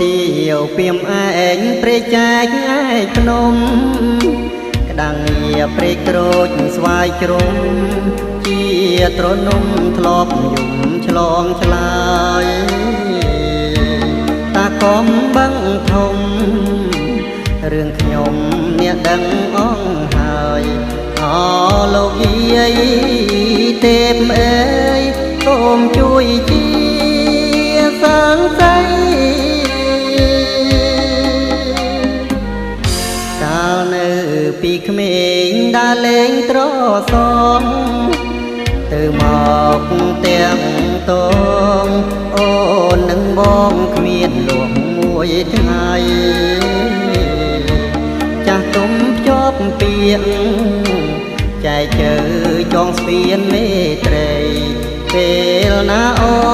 ទាវពីមឯងព្រែកចែកឯកភ្នំក្តាំងងាព្រែកក្រូចស្វាយជ្រុំជាទ្រនំធ្លាប់យំឆ្លងឆ្លើយតាកំបឹងធំរឿងខ្ញុំអ្នកដឹងអងហើយអលោកយាយទេពអើយសូមជួយជាសាងស័យ កាលនៅពីក្មេងដើរលេងត្រសងទៅមកទាំងតងអូននឹងបងគ្មានលួងមួយថ្ងៃចាស់ទុំភ្ជាប់ពីងចែកជើចងស្ពានមេត្រីពេលណាអូ